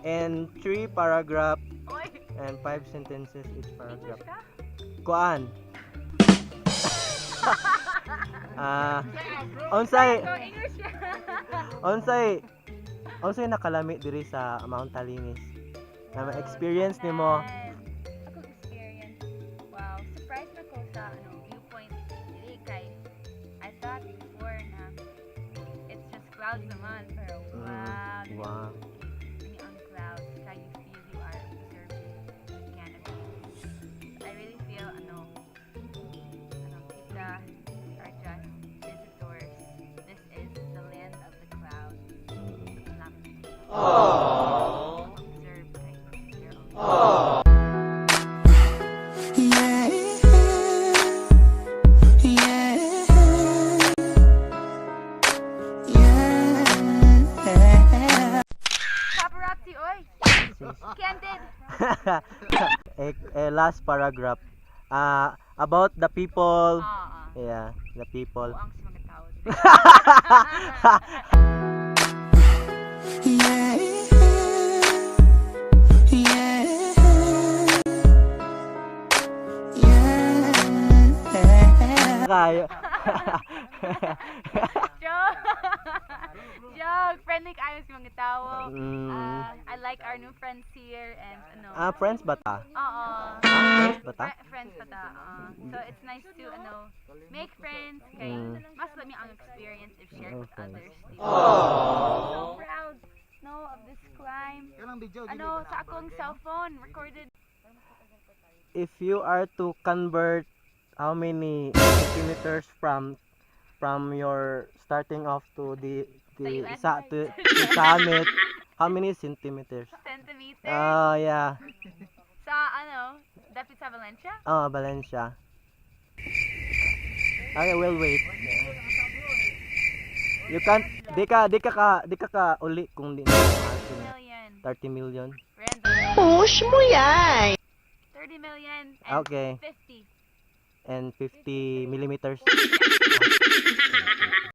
And three paragraph Oy, and five sentences each paragraph. English ka? Kuan. Ah, unsay Go English ka. Unsay nakalami diri sa Mount Talinis? Na ma-experience nimo? Akong experience. Wow, surprise na ko sa ano viewpoint diri kay I thought before na it's just clouds naman, pero wow, dili ang clouds kay you feel you are observing the canopy. I really feel ano kita are just visitors. This is the land of the clouds. Lang observe kay they're Paparazzi, oy! Candid! Eh, last paragraph. Ah, about the people. Ah, ah. Yeah, the people. Buang sa mga tao. Kayo. Joke! Joke! Friendly kaayo sa mga tao. I like our new friends here and ano. Ah, friends ba ta? Oo. Ah, friends ba ta? Friends pa ta. So it's nice to ano make friends kay mas lami ang experience if shared with friends. Others, di ba? So proud, no, of this climb. Ano sa akong cellphone recorded. If you are to convert how many centimeters from your starting off to the US? sa to summit, how many centimeters? Centimeters Ah, yeah. Sa ano, dapit sa Valencia. Ah, Valencia. Okay, we'll wait. You can't, di ka uli kung di na Million. 30 million. Random. Push mo yan! 30 million and Okay. 50. And 50 millimeters.